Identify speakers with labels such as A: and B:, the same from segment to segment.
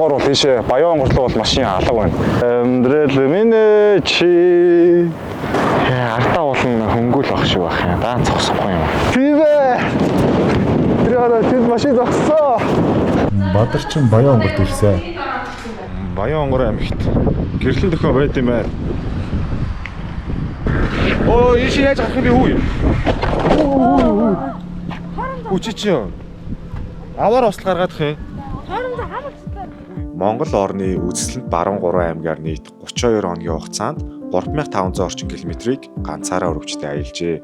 A: Онгорлогоор бол тийшээ Баян онгорлог бол машин алга байна. Амьдрал минь ээ чи ардаа болон хөнгөл ах шиг байх юм. Даан зогсохгүй юм. Тийм ээ. Тэр хараа тэнд машин зогссон.
B: Бадарчин Баян онгорт ирсэн.
A: Баян онгор аймагт гэрлэн төхөө байд юм байна. Оо, энэ шиг яаж гарах юм бэ хүү? Хүү чи чи. Аваар осол гаргаадах юм.
B: Монгол орны үзэсгэлэнт баруун 3 аймгаар нийт 32 хоногийн хугацаанд 3500 орчим километрийг ганцаараа өргөжтэй аялжээ.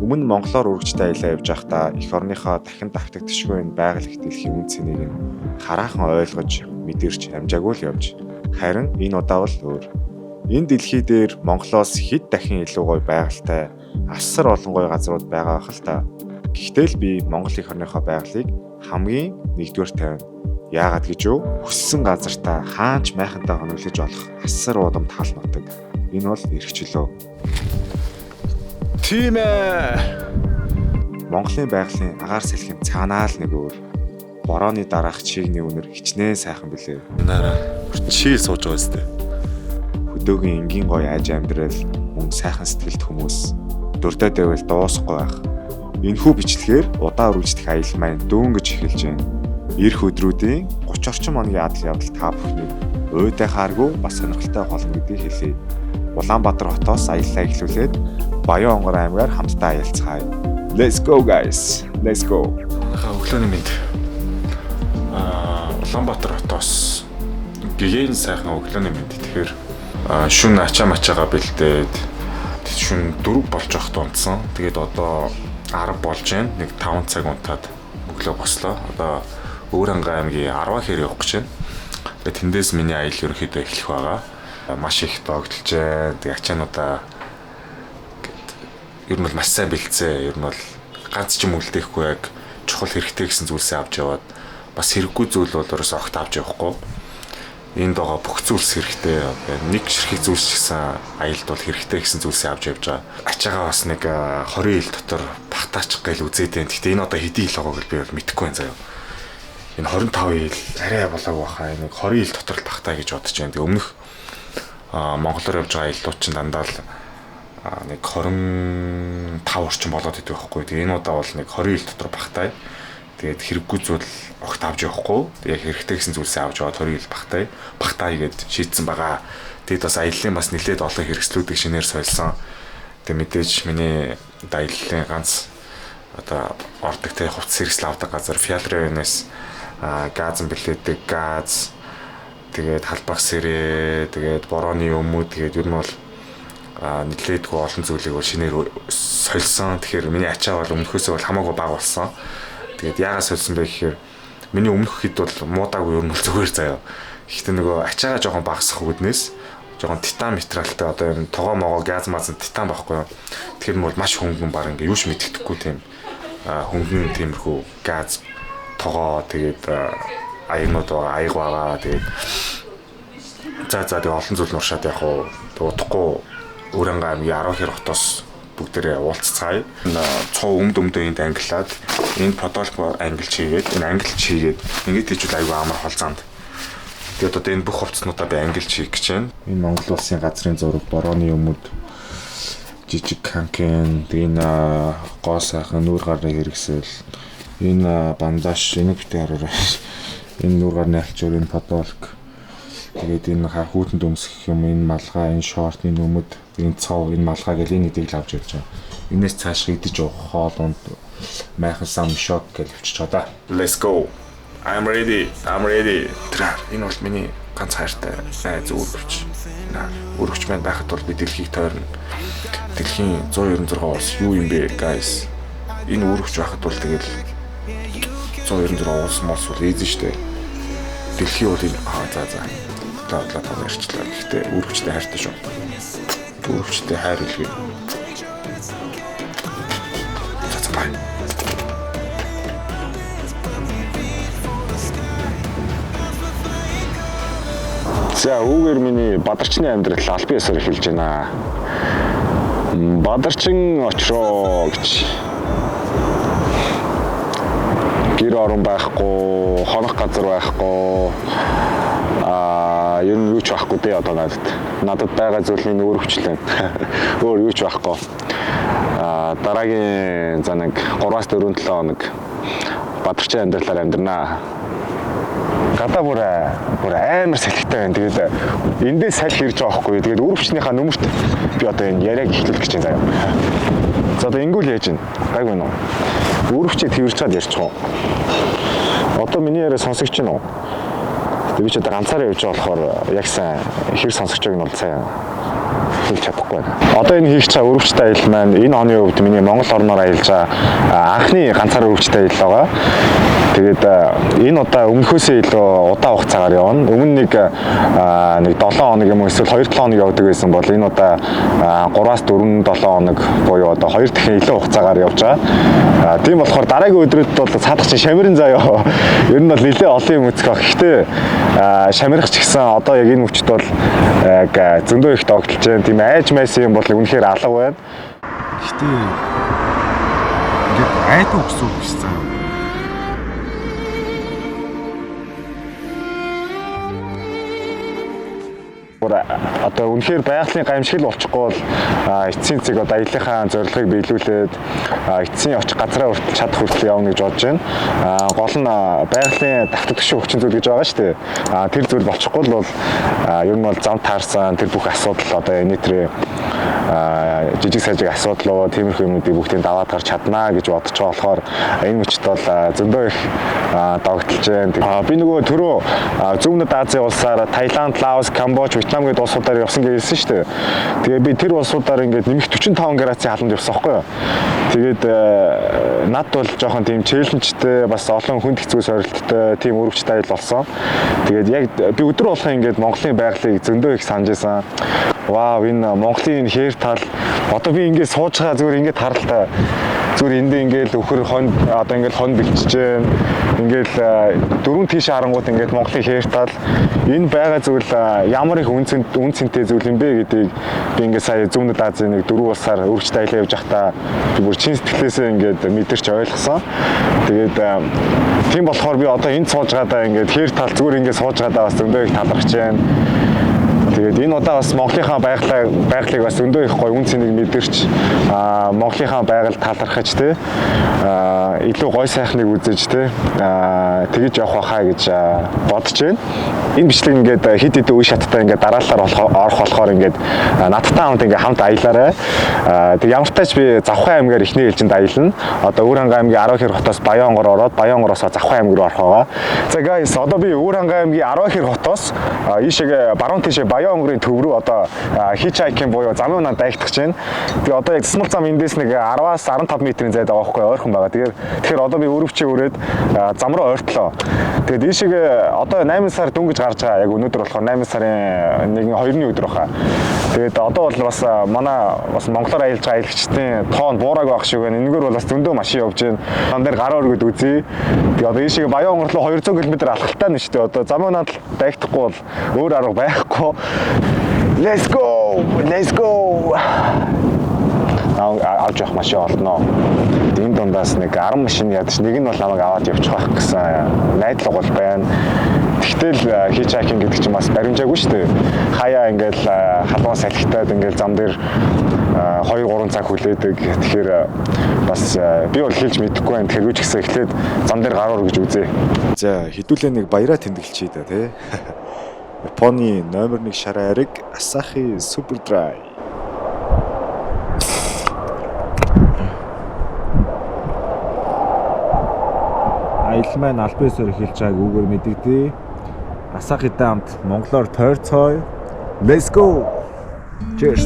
B: Өмнө нь монголоор өргөжтэй аялаа явж байхдаа эх орныхоо дахин давтагдшгүй энэ байгаль их дэлхийн үн цэнийг нь хараахан ойлгож мэдэрч амжаагүй л явж. Харин энэ удаа бол өөр. Энэ дэлхий дээр Монголоос хэд дахин илүү гоё байгальтай, асар олон гоё газрууд байгаа байх л та. Гэхдээ л би Монгол эх орныхоо байгалыг хамгийн нэгдүгээр тавина. Яагаад гэж юу? Хүссэн газартаа хаанч майхантай хоноглож болох асар удам тал нутаг. Энэ бол эрхчлөө.
A: Тийм ээ.
B: Монголын байгалийн агаар салхин цаанаа л нэг өөр. Борооны дараах чигний үнэр хичнээн сайхан билээ.
A: Нараа чийл сууж байгаа өстэй.
B: Хөдөөгийн энгийн гоё аж амьдрал, мөн сайхан сэтгэлт хүмүүс дурдаад байвал дуусахгүй байх. Энэхүү бичлэгээр удаа үргэлжлэх аялал маань дөнгөж эхэлж байна. Ирэх өдрүүдийн 30 орчим хоногийн адал явдал та бүхнийг уйдаа хааргүй бас сонирхолтой болно гэдгийг хэлье. Улаанбаатар хотоос аяллаа эхлүүлээд Баян онгор аймгаар хамтдаа аялцгаая. Let's go guys. Let's go.
A: Манайхаа өглөөний мэнд. Улаанбаатар хотоос гэгээн сайхан өглөөний мэнд. Тэгэхээр шүн ачаа мачаага бэлдээд шүн 4 болж явахд унтсан. Тэгээд одоо 10 болж байна. Нэг 5 цаг унтаад өглөө бослоо. Одоо Өвөрхангай аймгийн 10 хэр явах гэж байна. Тэгээд тэндээс миний аялал ерөнхийдөө эхлэх байгаа. Маш их догдолж байна. Тэгээд ачаануудаа ер нь бол маш сайн бэлдсэн. Ер нь бол ганц ч юм үлдээхгүй яг чухал хэрэгтэй гэсэн зүйлсээ авч яваад бас хэрэггүй зүйл бол ерөөсөө огт авч явахгүй. Энд байгаа бүх зүйлс хэрэгтэй. Нэг ширхэг зүйлс ч гэсэн аялалд бол хэрэгтэй гэсэн зүйлсээ авч явж байгаа. Ачаагаа бас нэг 20 ил дотор багтаачих гээл үзээд байна. Гэхдээ энэ одоо хэдий ил байгаа гэж би бол мэдэхгүй байна заяа. Энэ 25 ил арай болоогүй баха. Энэ 20 ил дотор л багтаа гэж бодож байна. Тэгээ өмнөх монголоор явж байгаа аяллууд чинь дандаа л нэг 25 орчим болоод идэв байхгүй. Тэгээ энэ удаа бол нэг 20 ил дотор багтаая. Тэгээд хэрэггүй зүйл огт авч явахгүй. Яг хэрэгтэй гэсэн зүйлсээ авч яваад 20 ил багтаая. Багтаая гэд шийдсэн байгаа. Тэгээд бас аяллаа бас нэлээд олон хэрэгслүүдийг шинээр сольсон. Тэгээд мэдээж миний аяллаа ганц одоо ордог те хувцас хэрэгсэл авдаг газар Фиалренес газан бэлээдэг газ тэгээд халбах сэрээ тэгээд борооны өмүүд тэгээд ер нь бол нэлээдгүй олон зүйлийг бол шинээр сольсон. Тэгэхээр миний ачаа бол өмнөхөөсөө бол хамаагүй бага болсон. Тэгээд яагаад сольсон бэ гэхээр миний өмнөх хэд бол муудаагүй ер нь бол зүгээр заяа. Гэхдээ нөгөө ачаагаа жоохон багасгах үүднээс жоохон титан материалтай одоо энэ тогоо могоо газ маз титан байхгүй юу. Тэгэхээр нь бол маш хөнгөн баг ингээ юу ч мэддэхгүй тийм хөнгөн тиймэрхүү газ тогоо тэгээд аягнууд байгаа, аяг байгаа. Тэгээд за тэгээ олон зүйл нуршаад яг уу удахгүй Өвөрхангай аймгийн 10 хэр хотоос бүгдээрээ уулзцгаая. Цуу өмд өмдөө энд ангилаад энд Подолк ангилч хийгээд энэ ангилч хийгээд ингээд хийжүүл айгүй амар холзаанд. Тэгээд одоо энэ бүх хувцснуудаа би ангилч хийх гэж байна. Энэ Монгол улсын газрын зураг, борооны өмд, жижиг канкен, тэгээ энэ гоо сайхан нүүр гарны хэрэгсэл, энэ бандаж, энийг битгий хараарай. Энэ нүүр гарны алчуур, энэ Подолк. Тэгээд энэ хүүтэнд өмсөх юм, энэ малгай, энэ шорт, энэ өмд, энэ цов, энэ малгай гэл энэ хэдийг л авч явж байгаа. Энээс цааш идэж уух хоол унд майхан сам шок гэж өвчиж байгаа да. Let's go. I'm ready. I'm ready. Тэр энэ бол миний ганц хайртай найз өргөч. Өргөч маань байхад бол би дэлхийг тойрно. Дэлхийн 196 улс юу юм бэ, guys? Энэ өргөч байхад бол тэгэл 196 улс мос бол easy штэ. Дэлхийн бол энэ за. Лаа таа ярьчлаа. Гэхдээ өргөчтэй хайртай шүү. Өргөчтэй хайр илгээе. За бай.
B: За үүгээр миний бадарчны амьдрал албан ёсоор эхэлж байна. Бадарчин очроо гэж. Гэр орон байхгүй, хонох газар байхгүй.
A: Ер нь юу ч байхгүй дээ одоо надад. Надад байгаа зүйл нь өөрөвчлэн. Өөр юу ч байхгүй. Дараагийн за нэг 3-4 7 хоног бадарчин амьдралаар амьдрнаа. Гадаа бүр амар салхитай байна. Тэгээд эндээс салхи ирж байгаа байхгүй. Тэгээд өрөвчнийхаа нүмерт би одоо энэ яриаг эхлүүлэх гэж байна заяа. За одоо ингүүл яаж байна? Гайгүй нөө. Өрөвчийг тэрвэрч чад ярьчих уу. Одоо миний яриа сонсогч нь уу? Тэгээд би ч одоо ганцаараа явж байгаа болохоор яг сайн хэр сонсогч байгааг нь бол сайн хэлж чадахгүй байна. Одоо энэ хийх чаа өрөвчтэй аялал маань энэ оны хувьд миний Монгол орноор аялж байгаа анхны ганцаар өрөвчтэй аялал байгаа. Тэгээд энэ удаа өмнөхөөсөө илүү удаан хугацаагаар явна. Өмнө нэг 7 хоног юм уу эсвэл 2-7 хоног явдаг байсан бол энэ удаа 3-4 7 хоног буюу одоо 2 дахин илүү хугацаагаар явж байгаа. Тийм болохоор дараагийн өдрүүдэд бол цаадах чинь шамиран заяа. Ер нь бол нэлээ олон юм үзэх байх. Гэхдээ шамирах ч гэсэн одоо яг энэ мөчд бол яг зөндөө их догтлж байна. Тийм айж майсан юм бол үнэхээр алга байна.
B: Гэхдээ ингээд айдуу гэсэн үг биш заа.
A: Одоо үнэхээр байгалийн гамшиг л болчихгүй бол эцсийн цэг одоо аяллахаа зорилгыг биелүүлээд эцсийн очих газраа хүртэл чадах хүртэл явна гэж бодож байна. Гол нь байгалийн давтагдагч хүчин зүйл гэж байгаа шүү дээ. Тэр зүйл болчихгүй л бол ер нь бол зам таарсан тэр бүх асуудал одоо энэ төрөө жижиг сажиг асуудлуу тиймэрхүү юмнуудыг бүгдийг даваад гарч чаднаа гэж бодож байгаа болохоор энэ мөчд бол зөндөө их догтлж байна. Би нөгөө түрүү Зүүн Азийн улсаар Таиланд, Лаос, Камбож, Вьетнам гэдэг улсуудаар явсан гэж хэлсэн шүү дээ. Тэгээ би тэр улсуудаар ингээд нэмэх 45 градусын халунд явсан байхгүй юу. Тэгээд над бол жоохон тийм челленжтэй бас олон хүнд хэцүү сорилттой тийм өрөвчтэй аялал болсон. Тэгээд яг би өдөр болгон ингээд Монголын байгалыг зөндөө их санаж байсан. Вау, энэ Монголын энэ хээр тал одоо би ингээд сууж байгаа зүгээр ингээд харалтаа зүгээр эндээ ингээд өхөр хон одоо ингээд хон бэлчиж байна. Ингээд дөрвөн тийш харангуут ингээд Монголын хээр тал энэ байгаа зүйл ямар их үн цэнтэй зүйл юм бэ гэдгийг би ингээд сая Зүүн Азийн нэг дөрвөн улсаар өргөжтэй аялаа явж байхдаа би бүр чин сэтгэлээсээ ингээд мэдэрч ойлгосон. Тэгээд тийм болохоор би одоо энд сууж байгаадаа ингээд хээр тал зүгээр ингээд сууж байгаадаа бас зөндөө их талархаж байна. Тэгээд энэ удаа бас Монголынхаа байгалыг бас зөндөө их гоё үн цэнийг мэдэрч Монголынхаа байгаль талархаж те илүү гоё сайхныг үзэж те тэгэж явах байхаа гэж бодож байна. Энэ бичлэг ингээд хэд хэдэн үе шаттай ингээд дараалалаар орох болохоор ингээд надтай хамт ингээд хамт аялаарай. Тэг ямар ч тач би Завхан аймгаар эхний ээлжинд аялна. Одоо Өвөр-Хангай аймгийн 12 хотоос Баян-Онгор ороод Баян-Онгороос Завхан аймаг руу орох байгаа. За guys, одоо би Өвөр-Хангай аймгийн 12 хотоос ийшээгээ баруун тийшээ Баян-Онгорын төв рүү одоо hitchhiking буюу замын унаа дайгдах чинь. Тэгээ одоо яг засмал зам эндээс нэг 10-аас 15 метрийн зайд байгаа байхгүй ойрхон байгаа. Тэгэхээр одоо би өрөвчөө өрөөд зам руу ойртлоо. Тэгээд ийшээгээ одоо 8 сар дөнгөж гарч байгаа. Яг өнөөдөр болохоор 8 сарын 1-2-ны өдөр баха. Тэгээд одоо бол бас манай бас монголоор аялж байгаа аялагчдын тоон буураагүй байх шиг байна. Энэгээр бол бас зөндөө машин явж байна. Зам дээр гараа өргөд үзье. Тэгээд одоо ийшээгээ Баян-Онгор руу 200 км алхалтай нь шүү дээ. Одоо замын унаад дайгдахгүй бол өөр арга байхгүй. Let's go. Let's go. Авч явах машин олно. Энэ дундаас нэг 10 машин ядаж нэг нь бол намайг аваад явчих байх гэсэн найдлага бол байна. Тэгтэл hitchhiking гэдэг чинь бас баримжаагүй шүү дээ. Хаяа ингээл халуун салхитаад ингээл зам дээр 2-3 цаг хүлээдэг. Тэгэхээр бас би бол хэлж мэдэхгүй байна. Тэгэхээр юу ч гэсэн эхлээд зам дээр гараар гэж үзье.
B: За хэдүүлээ нэг баяраа тэмдэглэчихье да тий. Японы номер 1 шараа ариг Asahi Super Dry. Аялал маань албан ёсоор эхэлж байгааг үүгээр мэдэгдэе. Asahi-тай хамт монголоор тойрцгоё. Let's go. Cheers.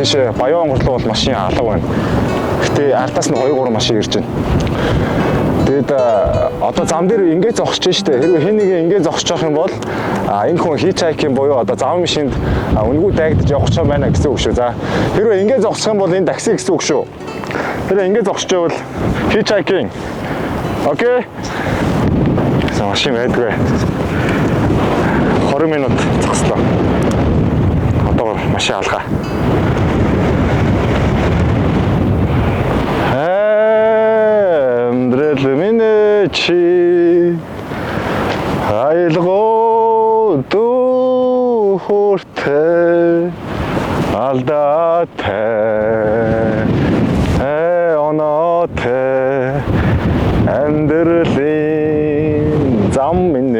A: Тийшээ Баян онгор руу бол машин алга байна. Гэтэ ардаас нь 2 3 машин ирж байна. Тэгээд одоо зам дээр ингэ зогсож штэ. Хэрвээ хэн нэг ингэ зогсож явах юм бол энэ хүн hitchhiking буюу одоо зам машинд үнэгүй дайгдаж явах ч юм байна гэсэн үг шүү. За хэрвээ ингэ зогсох юм бол энэ такси гэсэн үг шүү. Хэрвээ ингэ зогсож байвал hitchhiking. Окей. За машин байдгүй. 20 минут зогслоо. Одоогор машин алгаа. Амьдрал минь чи аялгоо дүүртэй алдаатай оноотой амьдралын зам минь.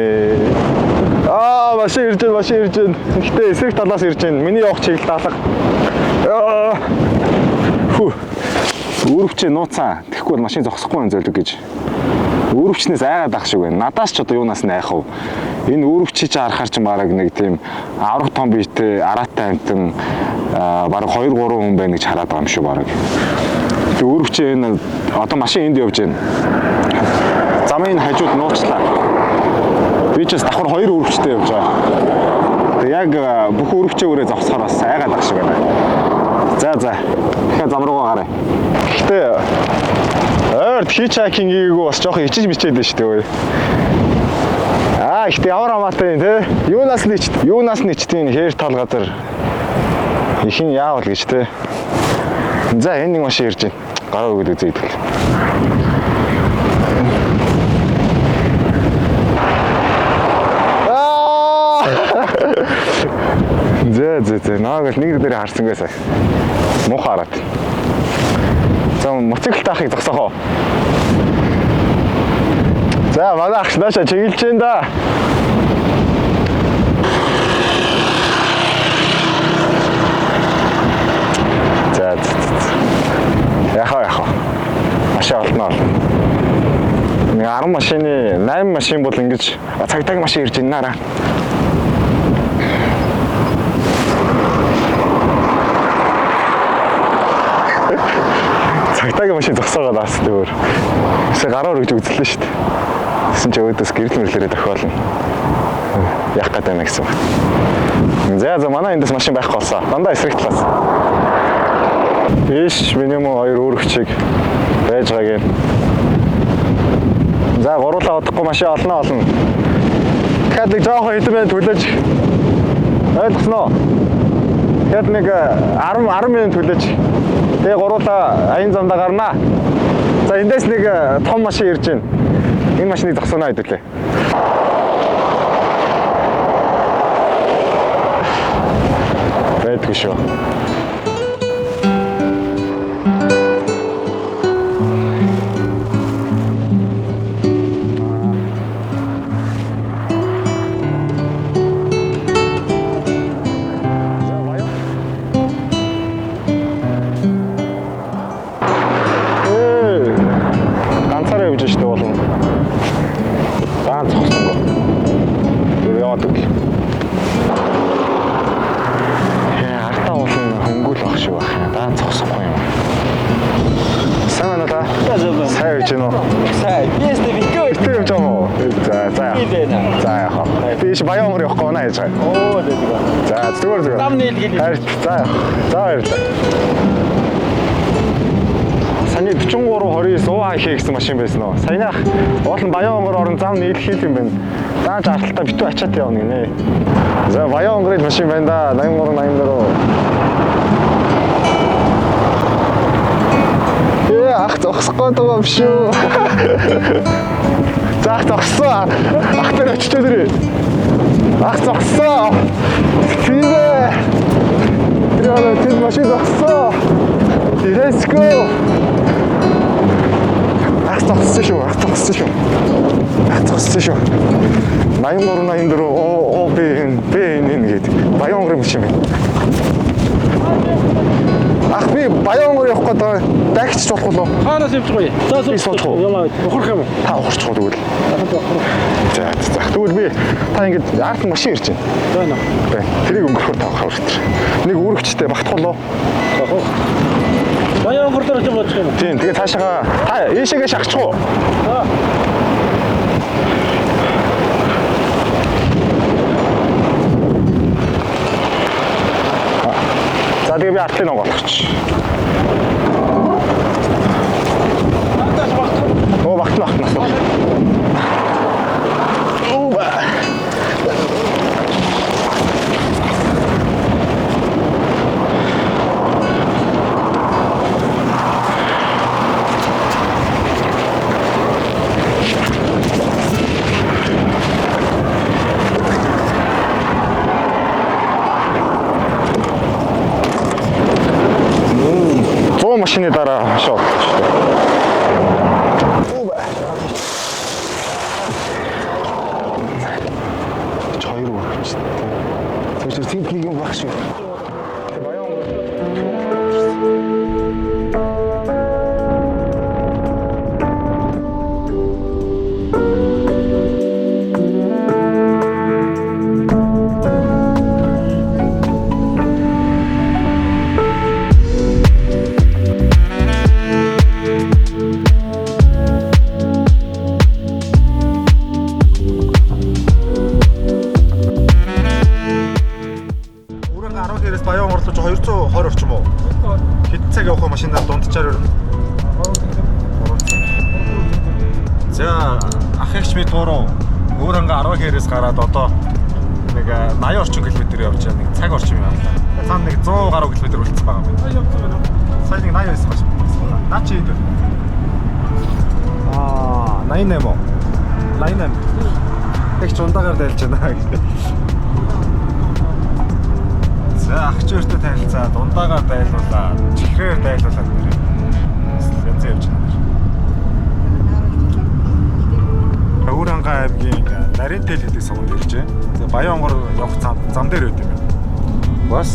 A: Аа, машин ирж байна, машин ирж байна. Гэхдээ эсрэг талаас ирж байна. Миний явах чиглэл алга. Хүү. Үүрвчээ нууцаа. Тэгэхгүй бол машин зогсохгүй юм зөөлөг гэж. Үүрвчнээс айгаад ах шиг байна. Надаас ч одоо юунаас найх вэ? Энэ үүрвчийг чи харахаар ч бараг нэг тийм авраг том биетэй араатай амтан бараг 2 3 хүн байна гэж хараад байгаа юм шүү бараг. Тэг үүрвчээ энэ одоо машин энд явж байна. Замын хажууд нууцлаа. Би ч бас давхар 2 үүрвчтэй явж байгаа. Тэг яг бүх үүрвчээ өрөө зогсохоор бас айгаад ах шиг байна. За за. Тэгэхээр зам руугаа гараа. Гэхдээ ойрд hitchhiking хийгээгүй бас жоохон ичиж мичээд байна шүү дээ. Аа, ихтэй ямар хамаатай юм те. Юунаас нь ичдэг хээр тал газар их нь яавал гэж те. За энэ нэг машин ирж байна. Гараа өгөөд үзье идэл. Аа! Зэ зэ зэ. Нааг л нэг дээр харсангүй сая. Муухай хараад. За мотоцикл таахыг зогсоох уу? За манай агч наашаа чиглэж байна да. За яхаа яхаа. Машин олно. Нэг 10 машины 8 машин бол ингэж цагдаагийн машин ирж байна нараа. Цагдаагийн машин зогсоогоод бас зүгээр. Эсвэл гараа өргөж үзлээ шүү дээ. Тэсэн чи өөдөөс гэрэл мэрлээрээ тохиолно. Яах гээд байна гэсэн үг. За за манай эндээс машин байхгүй болсон. Дандаа эсрэг талаас. Ийш минимум 2 үүрэгчийг байж байгааг юм. За гуруулаа удахгүй машин олно олно. Тэгэхээр нэг жоохон хэдэн минут хүлээж ойлгосноо. Тэгэхээр нэг 10 минут хүлээж. Тэгээ гуруулаа аян замдаа гарнаа. За эндээс нэг том машин ирж байна. Энэ машиныг зогсооно хэдүүлээ. Байдгүй шүү. Ганцаараа явж штэ болно. Гаан зогсонго. Тэр яваад үл. Артаа уулын хөнгөл ах шиг байх юм. Даан зогсохгүй юм. Сайн байна та? Сайн явж гинөө.
C: Сайн. Би ястэ битгий.
A: Битгий явж байгаа уу? За за. За яах вэ? Би ш Баян онгор явахгүй байна яаж байгаа.
C: Оо зэ.
A: За зүгээр зүгээр.
C: Зам нийлгэл.
A: Хайр. За яах. За баярлалаа. Саяны 43 29 УАХ гэсэн машин байсан уу? Саяных уул нь Баян онгор орон зам нийлэх юм байна. Дааж арталтаа битүү ачаад явна гинэ. За Баян онгорын машин байна да. 83 84. Ах зогсох гээд байгаа юм шүү. За ах зогссон. Ах дээр очиж өдрөө. Ах зогссон. Тийм ээ. Тэр орой тэр машин зогссон. Let's go. Ах зогссон шүү. Ах зогссон шүү. Ах зогссон шүү. 83 84 О О Б Н Б Н Н гэдэг Баян онгорын машин байна. Ах би Баян онгор явах гэдэг дагч болох уу?
C: Хаанаас явж байгаа юм? За
A: Би суучих уу?
C: Ямаа ухрах юм уу?
A: Та ухарчих уу тэгвэл.
C: За
A: За за. Тэгвэл би Та ингэж арт машин ирж байна.
C: Байна.
A: Тэ. Тэрийг өнгөрөхөр та хавар. Нэг үүрэгчтэй багтах уу?
C: Баян онгорлоор очиж бодчих юм.
A: Тийм. Тэгээ цаашаага та ийшээгээ шахчих уу?
C: За.
A: За тэгээ би артлын онгойлгоч.
C: Надаас багтах.
A: Оо багтна багтна. Оо ба. Зуун машины дараа хашаа болчих шүү дээ. Чи хоёр үргэлж. Тэр чинь тэнд нэг юм баг шиг. Тэг баян
B: Өөрөөр 10 хэрээс Баян онгорлож 220 орчим уу? Хэдэн цаг явах вэ машинаар дунджаар ер нь? 3 цаг. За ах эгч бид гурав Өөрөнгө 10 хэрээс гараад одоо нэг 80 орчим километр явж байгаа, нэг цаг орчим явлаа. Цаана нэг 100 гаруй километр үлдсэн байгаа юм байна.
C: Явсан байна.
B: Сая нэг 89 машин байсан. Наа чи хэд вэ? Аа, 88 уу? 88. Их ч ундаагаар дайлж байна гэж. За ах чи өөртөө танилцаад ундаагаар дайлуулаад, чихрээр дайлуулаад нэрээ. Янз явж байна. Өвөр-Хангай аймгийн Нарийн тэл гэдэг суманд ирж байна. Тэгээ Баян онгор явах зам дээр байт юм байна. Бас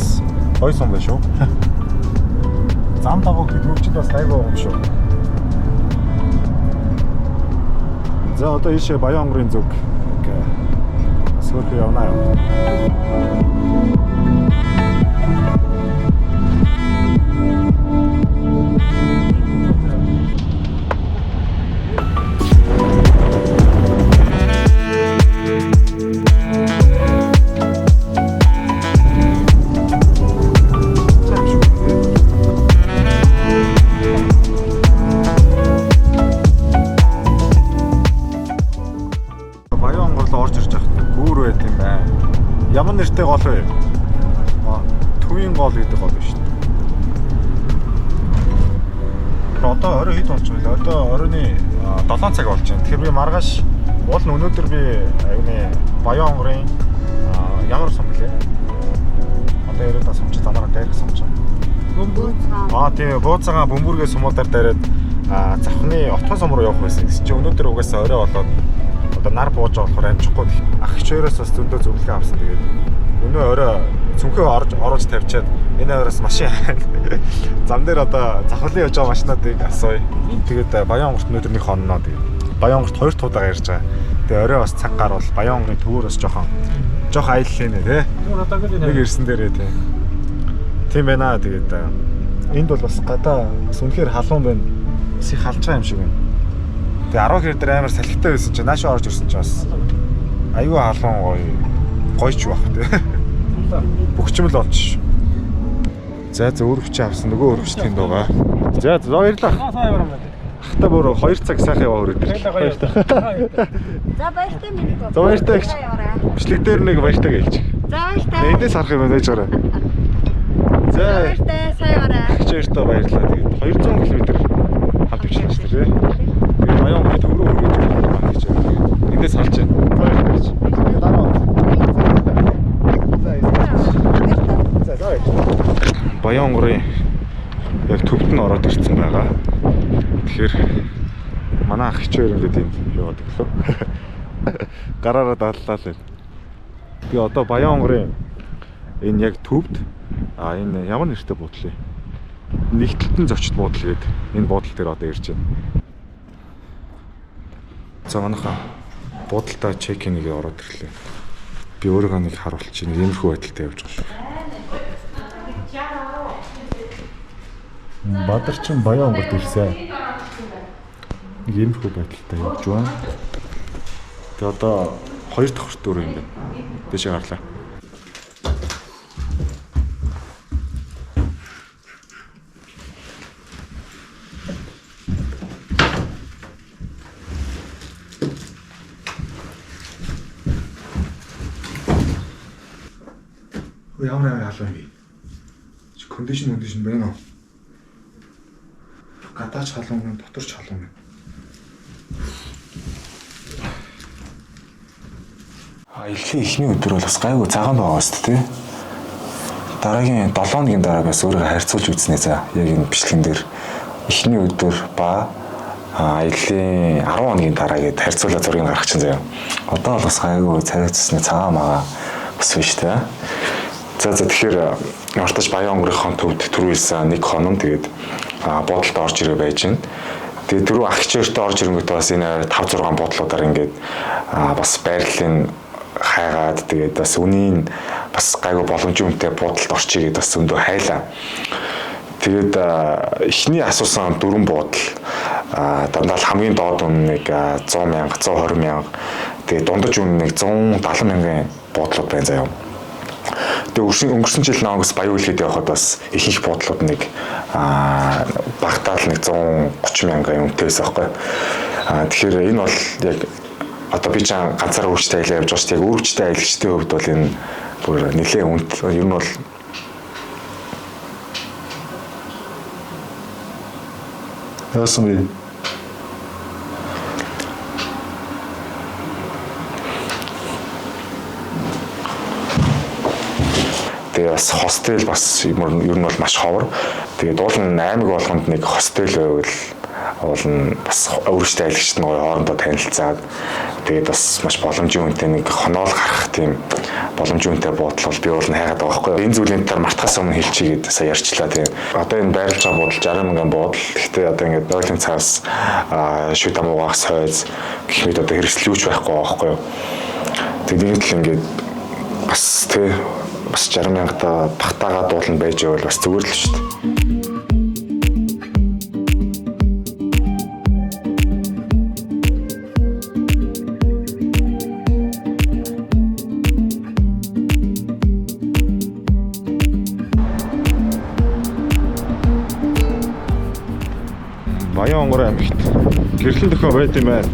B: гоё сум байна шүү. Зам дагуу гэхэд бас айгүй юм шүү. За одоо ийшээ Баян онгорын зүг бас хөөрхөн явнаа юм. Цааш шүү. Баян онгорлоо орж ирж байхад гүүр байт юм байна. Ямар нэртэй гол вэ? Аа, Төвийн гол гэдэг гол биш үү? Одоо орой хэд болж байна вэ? Одоо оройны 7 цаг болж байна. Тэгэхээр би маргааш уул нь өнөөдөр би юуны Баян онгорын ямар сум гэлээ? Одоо яриад байгаа сум чи замаараа дайрах сум чи. Аа тийм, бууцаага бөмбөргээ сумуудаар дайраад завхны отгон сум руу явах байсан гэсэн чи өнөөдөр угаасаа орой болоод одоо нар бууж байгаа болохоор амжихгүй. Ах эгч хоёроос бас зөндөө зөвлөгөө авсан. Тэгээд өнөө орой цүнхээ орж оруулж тавьчаад энэ ойроос машин хайна. Зам дээр одоо завхлын явж байгаа машинуудыг асууя. Тэгээд Баян онгорт өнөөдөр нэг хонноо. Тэгээд Баян онгорт хоёр дахь удаага ярьж байгаа. Тэгээд орой бас цаг гарвал Баян онгорын төвөр бас жоохон аялал хийнэ тий. Нэг ирсэн дээрээ тий. Тийм байна. Тэгээд энд бол бас гадаа бас үнэхээр халуун байна. Бас их халж байгаа юм шиг байна. Тэгээ 10 хэр дээр амар салхитай байсан чинь наашаа орж ирсэн чинь бас айгүй халуун гоё гоёч байх тий. Бөхчмөл олж. За за өрөвч авсан нөгөө өрөвч тэнд байгаа. За за баярлалаа.
C: Аа сайн яваа юм байна.
B: Хата бүр 2 цаг сайхан яваа өрөөд ирлээ.
C: Баярлалаа.
D: За баяртай минь.
B: За баяртай эгч. Бичлэг дээр нэг баяртай гэлж.
D: За баяртай.
B: Эндээс харах юм байна байж байгаарай.
D: За
B: За
D: баяртай сайн яваарай.
B: эгч хоёртоо баярлалаа. Тэгээд 200 км хамт явчихсан шүү дээ. Тэгээд Баян онгорын төв рүү өргөж байна гэж байна. Эндээс харж байна. Баярлалаа эгч. Тэгээд дараа За за. Баян онгорын яг төвд нь ороод ирсэн байгаа. Тэгэхээр манай ах эгч хоёр ингээд энд яваад өглөө. Гараараа даллаа л байна. Би одоо Баян онгорын энэ яг төвд энэ ямар нэртэй буудлаа вэ? Нэгтэлтэн зочд буудал гээд энэ буудал дээр одоо ирж байна. За манайхаа буудалтаа чек-ин нэгээ ороод ирлээ.
A: Би өөрийгөө нэг харуулчих. Нэг иймэрхүү байдалтай явж байгаа шүү. Бадарчин Баян онгорт ирсэн. Нэг иймэрхүү байдалтай явж байна. Тэгээ одоо хоёр давхар дөрөв юм байна. Дэшээ гарлаа. Ямар ямар халуун юм бэ? Чи condition байна уу? Гадаач халуун юм, дотор ч халуун юм. Аяллаа эхний өдөр бол бас гайгүй цагаан байгаа шүү дээ. Дараагийн 7 хоногийн дараа бас өөрийгөө харьцуулж үзнэ за. Яг энэ бичлэгэн дээр эхний өдөр ба аяллаа 10 хоногийн дараа гээд харьцуулаад зургийг гаргах чинь заяа. Одоо бол бас гайгүй царай цэсний цагаан мага бас биш те. За за тэгэхээр Ортож Баян онгорынхон төвд түрүүлсэн нэг хонон тэгээд буудалд орж ирээ байж байна. Тэгээд дөрөв ах хичээртэй орж ирэнгүүтээ бас энэ 5 6 буудлуудаар ингээд бас байрлалын хайгаад тэгээд бас үнийн бас гайгүй боломжийн үнэтэй буудалд орчие гэдээ бас зөндөө хайлаа. Тэгээд эхний асуусан дөрвөн буудал дандаа л хамгийн доод үн нэг 100 мянга, 120 мянга, тэгээд дундаж үн нэг 170 мянган буудлууд байна заяа. Тэгээ өнгөрсөн жил Нонгос баян үлгээд явхад бас ихэнх буудлууд нэг багтаал нэг 130 мянган үнэтэй байсан байхгүй. Тэгэхээр энэ бол яг одоо би чам ганцаараа үүрэгчтэй аялаа явж байгаа шүү дээ. Яг үүрэгчтэй аялагчдын хувьд бол энэ бүр нэлээд үнэт ер нь бол яасан бэ? Тэгээ бас хостел бас ер нь бол маш ховор. Тэгээд уул нь аймаг болгонд нэг хостел байвал уул нь бас өөрсдөө аялагчд нь гоё хоорондоо танилцаад тэгээд бас маш боломжийн үнэтэй нэг хоноол гарах тийм боломжийн үнэтэй буудлал би уул нь хайгаад байгаа байхгүй юу. Энэ зүйлийн талаар мартахаас өмнө хэлчихье гэдээ сая ярьчлаа тийм. Одоо энэ байрлаж байгаа буудал 60 мянган буудал. Гэхдээ одоо ингээд нойлын цаас шүд амуугаах сойз гэх мэт одоо хэрэгслүүч байхгүй байгаа байхгүй юу. Тэгээд нэг л ингээд бас тий бас 60 мянгата багтаагаад уулна байж байвал бас зүгээр л шүү дээ. Баян онгор аймагт гэрлийн дөхөө байд юм байна.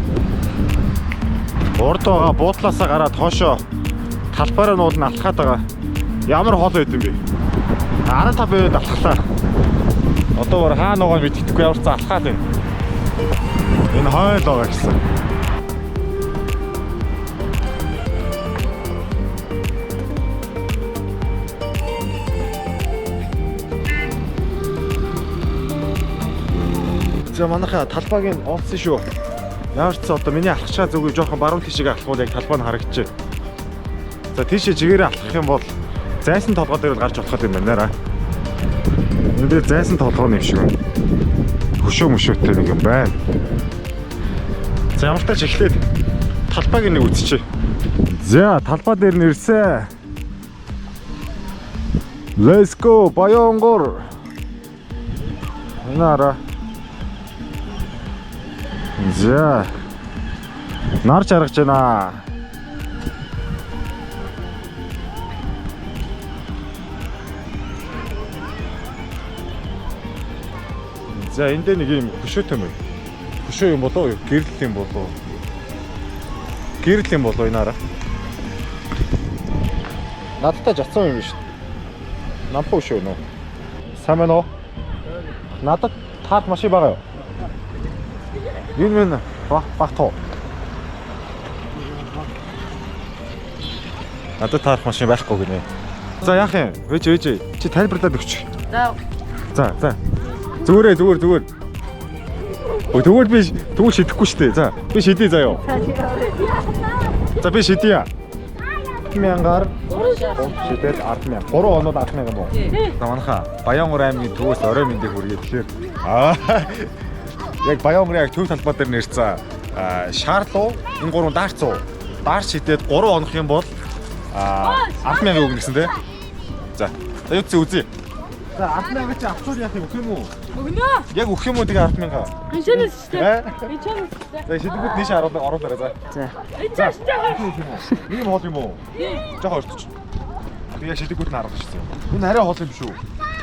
A: Урд байгаа буудлаасаа гараад хоошоо талбараа нуулна алхаад байгаа. Ямар хол байд юм бэ? 15 байд алхлаа. Одоо бар хаана байгаа мэддэхгүй ямар ч алхаад байна. Энэ хойл байгаа гэсэн. За манайхаа талбайг нь олсон шүү. Ямар ч одоо миний алхаж байгаа зүгийг жоохон баруун тийшээ алхвал яг талбай нь харагдчих. За тийшээ чигээрээ алхах юм бол зайсан толгой дээр л гарч болох юм байна. Энэ дээр зайсан толгой юм шиг байна. Хөшөө мөшөөтэй нэг юм байна. За ямар ч тач эхлээд талбайг нэг үзчихье. За талбай дээр нэрсэн. Let's go Баян онгор. Энэ араа. За нар жаргаж байна. За энэ дээр нэг юм хөшөөтэй юм байна. Хөшөө юм болоо юу? Гэрэл юм болоо. Гэрэл юм болоо энэ араа. Надтай жацсан юм биш. Нампуу хөшөө нөө. Сайн байна уу? Надад таарах машин байгаа юу? Энэ мэн баг тоо. Надад таарах машин байхгүй гинэ. За яах юм? Вэж вэж. Чи тайлбарлаад өгч.
D: За.
A: За за. Зүгээр зүгээр зүгээр. Өө тэгвэл би тэгвэл шидэхгүй шүү дээ. За би шидье заяо. За би шидье. 1000-аар шидээд 10,000. 3 оноод 10,000 юм уу? За манайхаа Баянгор аймгийн төвөөс орой мэндийг хүргэе. Тэгэхээр яг Баянгорын яг төв талбай дээр нэрсэн Шарлуу энэ гурван даарцуу. Даарч шидээд 3 онох юм бол
B: Аа 10,000 өгнө гэсэн тий. За. За юу зэ үзье. За 10,000 чи авчвал яах юм өгөх юм уу?
E: Өгнө.
B: Яг өгөх юм уу тэгээ 10,000?
E: Гиншэнэс шүү дээ.
B: Э?
E: Гиншэнэс шүү дээ.
B: За шидэнгүүд нийш оруулаа оруулаарай за.
D: За.
B: За. Ийм хоол юм уу? Жохоо өртөж. Тэг яг шидэнгүүд нь харуулж шүү. Энэ арай хоол юм шүү.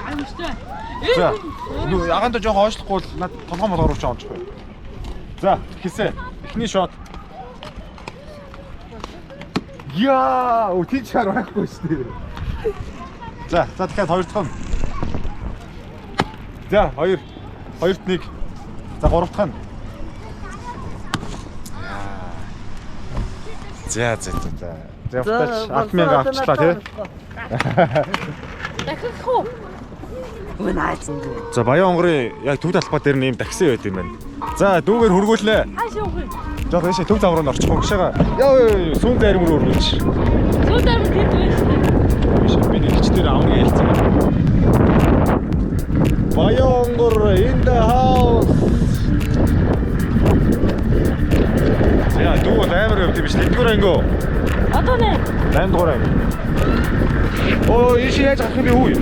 E: Аим шүү дээ.
B: За. Нүү ягаандаа жоохон хойшлохгүй бол над толгой молгоор руу чи ончих бай. За, хийсэ. Эхний шот. Яа, өтий чар байхгүй шүү дээ. За, за дахиад хоёр дахь нь. За, хоёр. Хоёрт нэг. За, гурав дахь нь. За, за, за, за. За, явтаач 10,000 авчлаа тий.
E: Дахих уу?
B: За, Баян онгорын яг төв талбай дээр нэм такси байд юм байна. За, дүүгээр хөргөөлнэ.
E: Хааш явах вэ?
B: Жог ийшээ төв зам руу н орчих гушаага. Яа, сүүн зарим руу өргүүлж.
E: Сүүн зарим тэнд байна шүү дээ.
B: Биш би нэг хич дээр авна гэж хэлсэн байна. Баян онгор in the house. За, дүү бол амар явд юм биш. Нэгдүгээр анги.
E: Одоо нэ.
B: 8 дугаар анги. Оо, ийшээ яаж гарах юм бэ хүү?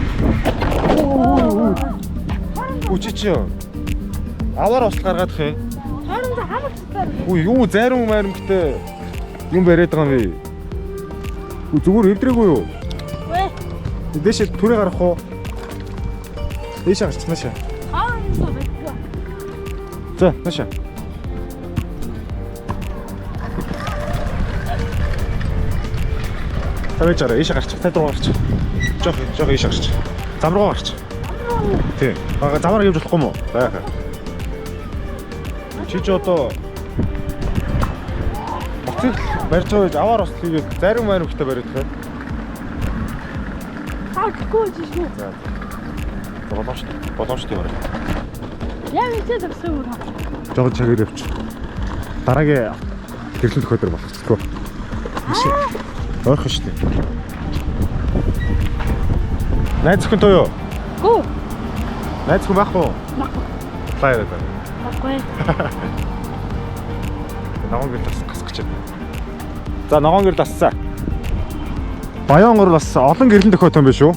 B: Үу чи чи. Аваар усл гаргаадах юм.
E: Хоорондоо хамагцтай.
B: Үу юу зарим маримгтай юм бариад байгаа юм бэ? Үу зүгээр эвдрээгүй юу?
E: Вэ?
B: Дээшээ түрээ гарах уу? Дээшээ гарчих наашаа.
E: Хоорондоо байдгүй.
B: За, наашаа. Тавьж араа, ийшээ гарчих. Тайд руу гарчих. Жох, жох ийшээ гарчих. Зам руу гарчих. Тий. Аа, замаар явж болохгүй юм уу? Байхаа. Чи ч одоо моцикл барьж байгаа гэж аваар усл хийгээд зарим марим ихтэй бариад байна.
E: Хааггүй чи шүү.
B: За. Боломжтой. Боломжтой барай.
E: Яг ийшээ зогсох юм уу?
B: Жог чагаар явчих. Дараагийн гэрлэн төхөдөр болгочихлоо. Биш. Ойрхон шүү дээ. Найз зөвхөн туяа юу?
E: Гүү.
B: Найз зөвхөн байхгүй уу?
E: Байхгүй.
B: Флайер байна.
E: Байхгүй.
B: Ногоон гэрэл бас гасах гэж байна. За ногоон гэрэл ассан. Баян онгор бас олон гэрлэн төхөөтэй юм биш үү?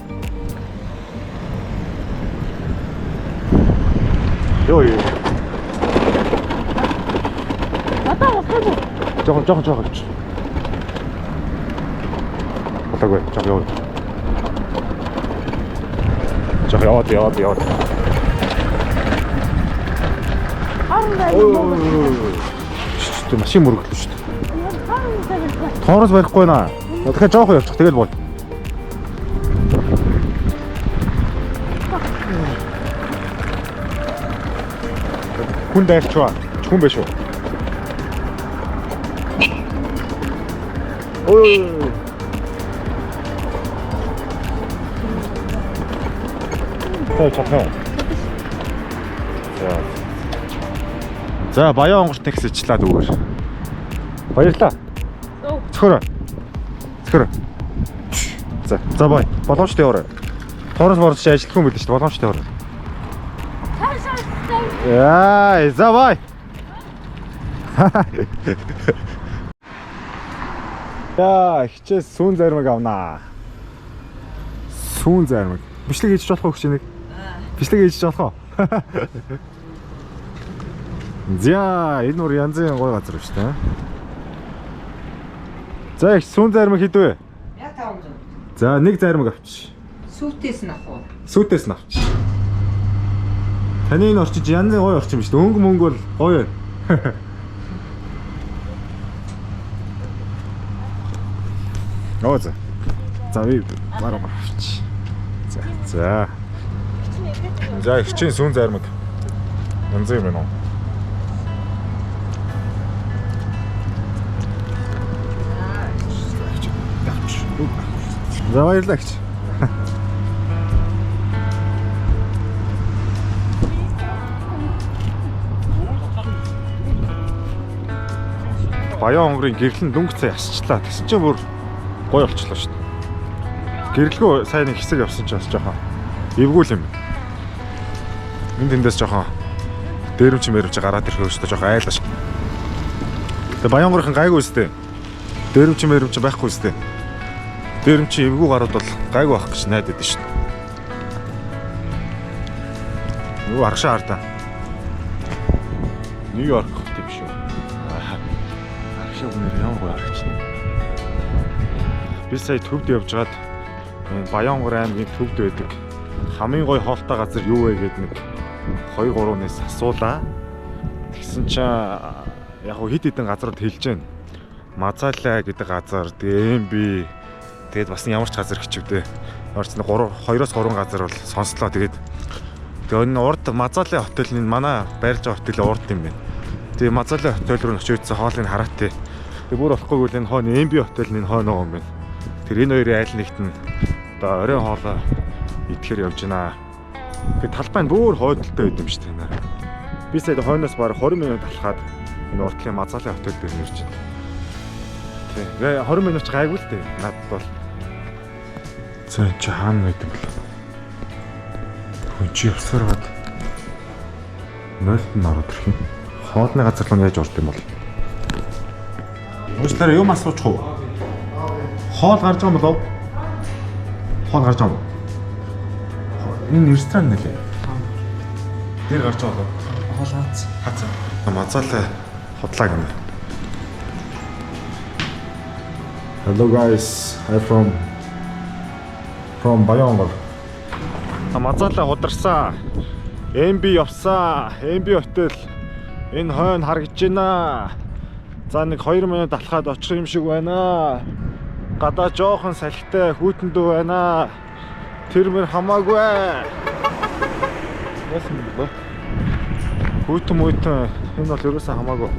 B: Йоо ёо.
E: Одоо болох юм уу?
B: Жохон жохон жохон гэж. Болоогүй жох яваа. Жох яваад яваад яваад.
E: Хоорондоо юм уу?
B: Шүү дээ машин мөрөглөө шүү дээ.
E: Хоорондоо байдгүй.
B: Тоороос барихгүй наа. Тэгэхээр жоох явчих тэгэл боо. Хүн дайрчваа. Хүн биш үү? Ой. За чадах юм. За. За Баян онгорт такси ичлээ дүүгээр. Баярлалаа. Цохороо. Цохороо. За, за бай. Боломжтой яваарай. Тоороос борч ажиллах юм билээ шүү дээ. Боломжтой яваарай. Яа, за бай. Яа, хичээс сүүн заримыг авнаа. Сүүн заримыг. Бичлэг хийж болох уу гэж нэг? Бичлэг хийж болох уу? За, энэ нур янзын гоё газар шүү дээ. За, их сүүн заримыг хэд вэ?
D: 1500.
B: За, нэг заримыг авчи.
D: Сүүтээс нь авах уу?
B: Сүүтээс нь авчи. Таны энэ орчиж янзын гоё орчин биш үү? Өнгө мөнгө бол гоё байна. Оо за. За би баруун авчи. За. За. За их чинь сүүн заримыг. Янзын юм байна уу? За баярлалаа гэж. Баян онгорын гэрлэн дөнгөж сая асчлаа. Тэгсэн чинь бүр гоё болчлоо шүү дээ. Гэрлэгөө сайн нэг хэсэг явсан чинь бас жоохон эвгүй л юм. Энд тэндээс жоохон дээрэмч мэрэмч гараад ирэх өөртөө жоохон айлаа шүү. Тэгээ Баян онгорын гайгүй үстэй. Дээрэмч мэрэмч байхгүй үстэй.
A: Тэр юм чи эвгүй гарууд бол гайгүй байх гэж найдаад шин. Юу аргашаа хардаа. Нью-Йорк хот юм шүү. Аргашаа үнээр ямар гоё харагч байна. Би сая төвд явж байгаад энэ Баянгор аймгийн төвд байдаг хамгийн гоё хоолтой газар юу вэ гээд нэг 2 3 нээс асуулаа. Тэгсэн чинь яг хөө хэд хэдэн газрууд хэлж байна. Мазалай гэдэг газар, тэгээ MB тэгээд бас ямар ч газар хичвдээ. Ямар ч 3 2-оос 3 газар бол сонслоо. Тэгээд тэгээ энэ урд Мазалай хотел нь манай байрж байгаа хотелийн урд юм байна. Тэгээ Мазалай хотел руу очиж үзсэн хоолыг хараатай. Тэгээ бүр болохгүй бол энэ хойно MB хотел нь хойно байгаа юм байна. Тэр энэ хоёрын айл нэгт нь одоо оройн хоолоо идэхээр явж байна. Тэгээ талбай нь бүр хойдолтой байд юм шиг байна. Би сая хойноос бараг 20 минут алхаад энэ уртлын Мазалай хотел дээр нэрч байна. Тэгээ 20 минут ч гайгүй л дээ. Надад бол. За энэ чи хаана байдаг вэ? Хүн чи явсаар бод. Нойлт нь ороод ирэх юм. Хоолны газар руу яаж орд юм бол? Уучлаарай, юм асуучих уу? Хоол гарч байгаа юм болов? Хоол гарч байгаа юм уу? Энэ ресторан нэлээ. Дээр гарч байгаа болов?
C: Хоол хаац.
A: Хацсан. Мазалай худлаа гэнэ. Hello guys, I'm from Баянгор. Мазалай хударсан. MB явсан. MB хотел энэ хойно харагдаж байна. За нэг 2 минут алхаад очих юм шиг байна. Гадаа жоохон салхитай хүүтэндүү байна. Тэр мөр хамаагүй. Яасан бэ? Хүүтэн мүйтэн энэ бол ерөөсөн хамаагүй.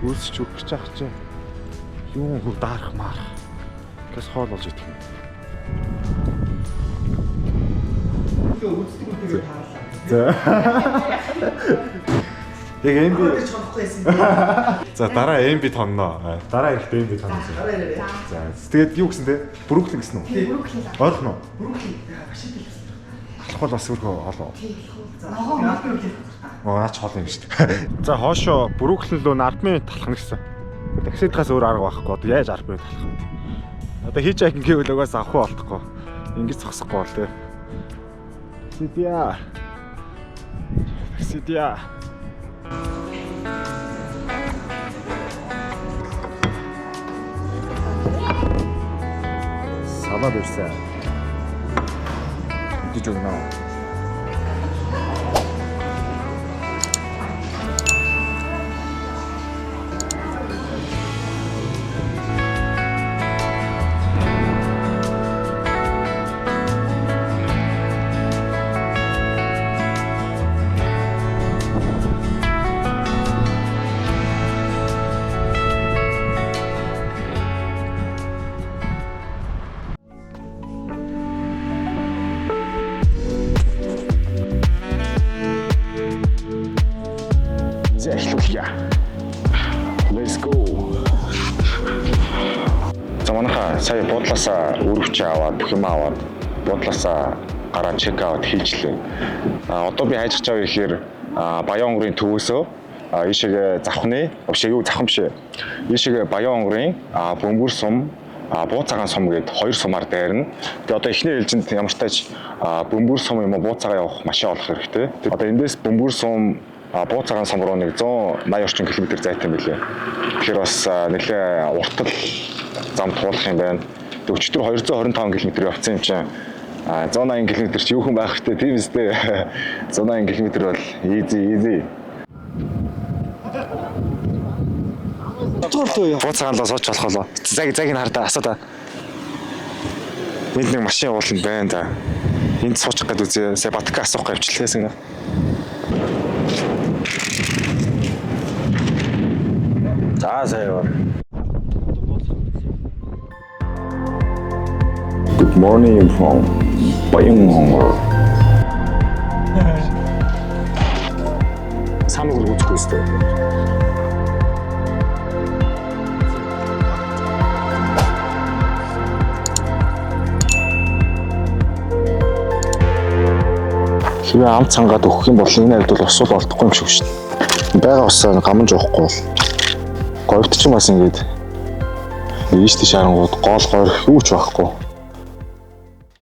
A: Үлсч өгөх гэж ах чинь. Юм хөө даарах маарах. Гэс хоол болж идэх юм.
D: Үздэг үнтэйгээ таарлаа.
A: За. Яг MB
D: Чадахгүй байсан.
A: За дараа MB тонно. Дараа ирэхдээ MB тонно.
D: Дараа ирээрээ.
A: За тэгээд юу гэсэн те? Бруклин гэсэн үү?
D: Бруклин.
A: Ойрхон уу?
D: Бруклин. Машин дэлгэсэн.
A: Алах бол бас өөрхөө олон.
D: Ногоон албан үйл.
A: Оо наач хоол юм шүү дээ. За хоошоо Бруклин руу 10 минут талхна гэсэн. Таксидхаас өөр арга байхгүй. Одоо яаж 10 минут талах вэ? Одоо хийж хайкин гэвэл угаас авахгүй болтохгүй. Ингэж зогсохгүй бол те. Таксидия. Таксидия. Салаад ирсэн. Идэж өгнө. За эхлүүлье. Let's go. За манайхаа сая буудлаасаа өрөвч аваад бүх юм аваад буудлаасаа гараа check out хийжлээ. А одоо би хайж байгаа гэхээр Баян-Онгорын төвөөсөө ийшээгээ завхны, биш юу завхан биш ээ. Ийшээгээ Баян-Онгорын Бөмбөр сум, Буу цагаан сум гээд хоёр сумаар дайрна. Тэгээ одоо эхний ээлжинд ямар ч тач Бөмбөр сум юм уу Буу цагаан явах машин олох хэрэгтэй. Одоо эндээс Бөмбөр сум Буу цагаан сум руу нэг 180 орчим километр зайтай юм билээ. Тэгэхээр бас нэлээ уртал зам туулах юм байна. Тэгээ өчигдөр 225 км явцсан юм чинь 180 км чи юу хүн байх вэ? Тийм үстэй. 180 км бол easy easy. Буу цагаан лоо сууч болох болоо. Цаг цаг нь хардаа асуудаа. Энд нэг машин явуулна байна да. Энд суучих гээд үзье. Сая Батка асуух явчлаа. За сая яваа. Good morning from Баянгор. Самыг үзэхгүй өстэй. Хэрвээ амт цангаад өгөх юм бол энэ авд бол ус бол олдохгүй юм шиг шүү дээ. Бага усаа гамж уухгүй бол говьт ч бас ингээд ийш тийш харангууд гол горих юу ч байхгүй.